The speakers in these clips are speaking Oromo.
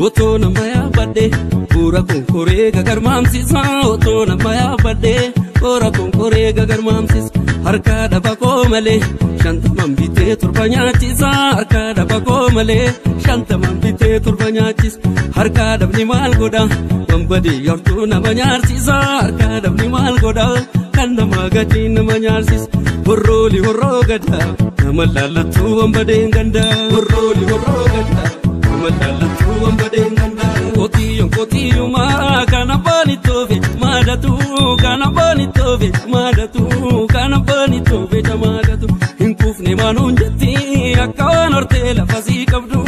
Otoo nama yaabadde bu'uura konkoree gagarmaamsisa. Otoo nama yaabadde bu'uura konkoree gagarmaamsisa. Harka dhaba koo malee shantaman bitee torba nyaachisa. Harka dhaba koo malee shantaman bitee torba nyaachisa. Harka dhabni maal godha wambadee yartuu nama nyaarsisa. Harka dhabni maal godha kan nama gatii nama nyaarsisa. Horrooli horroo gada nama laallattuu wambadeen ganda. Horrooli horroo gada nama laallattuu wambadeen ganda. Qotiyyoon qotiyyumaa kan abbaan ittoofe maadatu kan abbaan ittoofe maadatu kan abbaan ittoofe jamaadatu. Hin kuufne maanuun jetti akka waan hortee lafa sii qabdu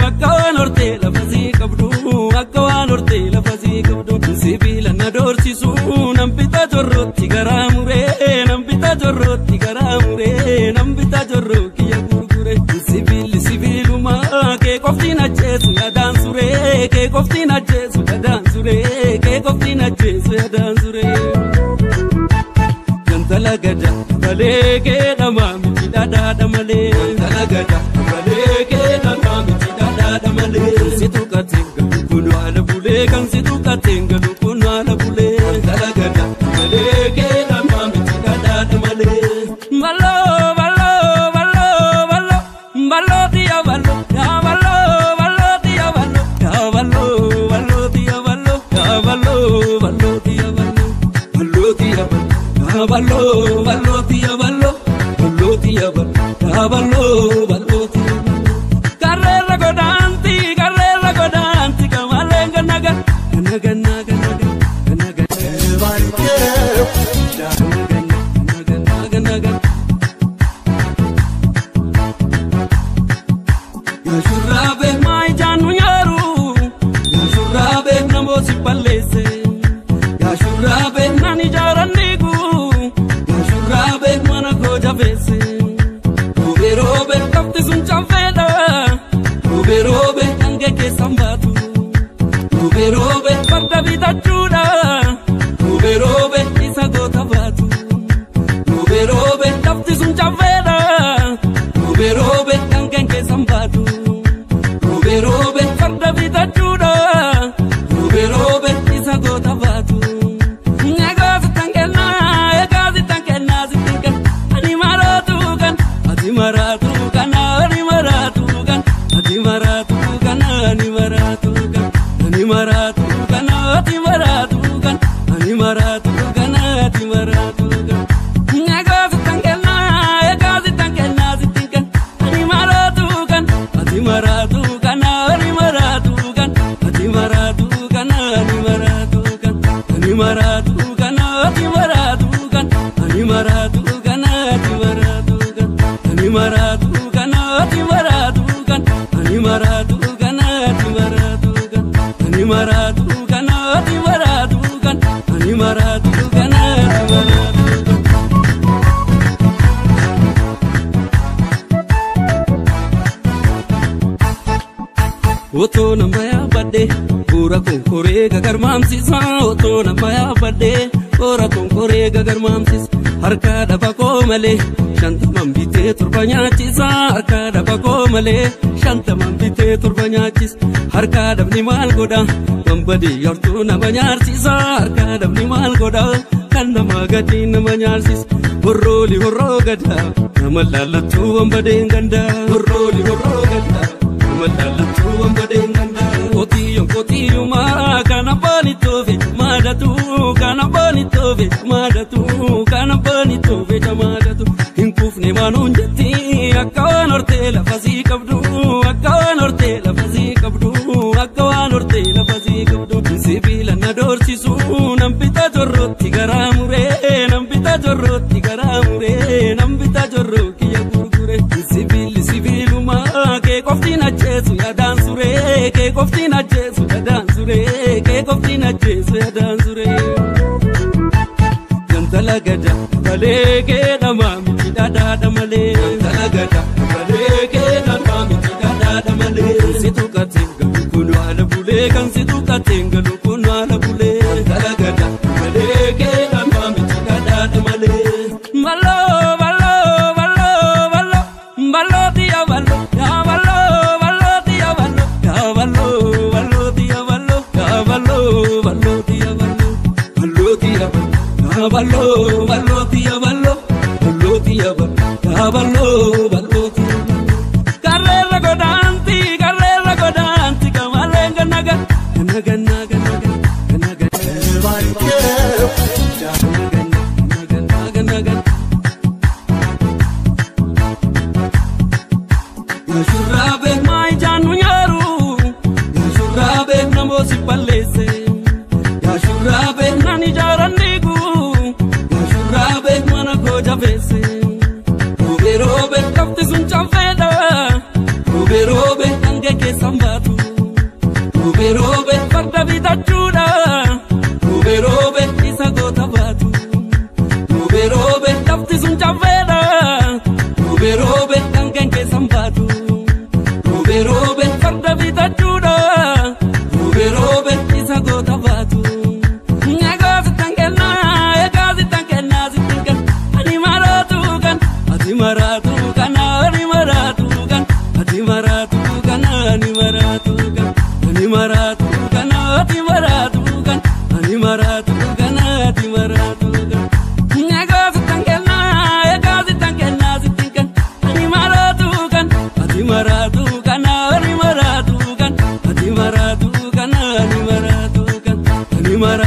akka waan hortee lafa sii qabdu akka waan hortee lafa sii qabdu. Sibiila na doorsisu nan bitaa jorrootti garaa muree nan bitaa jorrootti garaa muree nan bitaa jorroo kiyya gurgure. Sibiilli sibiilumaa kee qoftiin ajjeesu yaadaan suree kee qoftiin ajjeesu yaadaan suree kee qoftiin ajjeesu yaadaan suree. Gantala gada balee kee dhamaa miti dhadhaadha malee. Gantala gada balee kee dhamaa miti dhadhaadha malee. Kan si tuqateen galu kun haala bulee kan si tuqateen galu kun haala bulee. Gantala gada balee kee dhamaa miti dhadhaadha malee. Baloo baloo baloo baloo baloo diya baloo yaa baloo baloo diya baloo yaa baloo baloo diya baloo yaa baloo baloo diya baloo baloo diya baloo. Ballo, ballo, tia ballo, ballo, tia ballo, ballo, ballo, tia ballo. Carrera godanti, kamalenga naga, naga, naga, naga, naga, naga, naga, naga. Yashurabe mai janu yaru, yashurabe namo si palese, yashurabe nani jaranigu. Yashurabe mana koja vese, robe robe kafti sun chaveda, robe robe ange ke sambatu, robe robe farda vida chuda, robe robe isa gota batu, robe robe kafti sun chaveda, robe robe ange ke sambatu, robe robe farda vida chuda, robe robe isa gota batu. Otoo nama yaabadde bu'uura konkoree gagarmaamsisa. Otoo nama yaabadde bu'uura konkoree gagarmaamsisa. Harka dhaba koo malee shantaman bitee torba nyaachisa. Harka dhaba koo malee shantaman bitee torba nyaachisa. Harka dhabni maal godha wambadee yartuu nama nyaarsisa. Harka dhabni maal godha kan nama gatii nama nyaarsisa. Horrooli horroo gada nama laallattuu wambadeen ganda. Horrooli horroo gada. Nama wambadeen ganda. Qotiyyoon qotiyyumaa kan abbaan ittoofe maadatu kan abbaan ittoofe maadatu kan abbaan ittoofe jamaadatu. Hin kuufne maanuun jetti akka waan hortee lafa sii qabdu akka waan hortee lafa sii qabdu akka waan hortee lafa sii qabdu. Sibiila na doorsisu nan bitaa jorrootti garaa muree nan bitaa jorrootti garaa muree nan bitaa jorroo kiyya gurgure. Sibiilli sibiilumaa kee qoftiin ajjeesu yaadaan suree kee qoftiin ajjeesu yaadaan suree kee qoftiin ajjeesu yaadaan suree. Gantala gada balee kee dhamaa miti dhadhaadha malee. Gantala gada balee kee dhamaa miti dhadhaadha malee. Kan si tuqateen galu kun haala bulee kan si tuqateen galu kun haala bulee. Gantala gada balee kee dhamaa miti dhadhaadha malee. Baloo baloo baloo baloo baloo diya baloo yaa baloo baloo diya baloo yaa baloo baloo. Shurraabee naan ijaaran dhiigu yaa shurraabee mana koo jabeesse. Roobee roobee lafti sun caffeedha roobee roobee hanga keessan baatu roobee roobee farda bitachuudha roobee roobee isa goota baatu roobee roobee lafti sun caffeedha roobee roobee hanga keessan baatu roobee roobee farda bitachuudha roobee roobee isa goota baatu. Egaa sittan kennaa egaa sittan kennaa sittan kenna ani maraatu kan ati maraatu kan ani maraatu kan ati maraatu kan ani maraatu kan ani maraatu kan ati maraatu kan ani maraatu kan ati maraatu kan. Egaa sittan kennaa egaa sittan kennaa sittan kenna ani maraatu kan ati maraatu kan ani maraatu kan ati maraatu kan ani maraatu kan ani maraatu.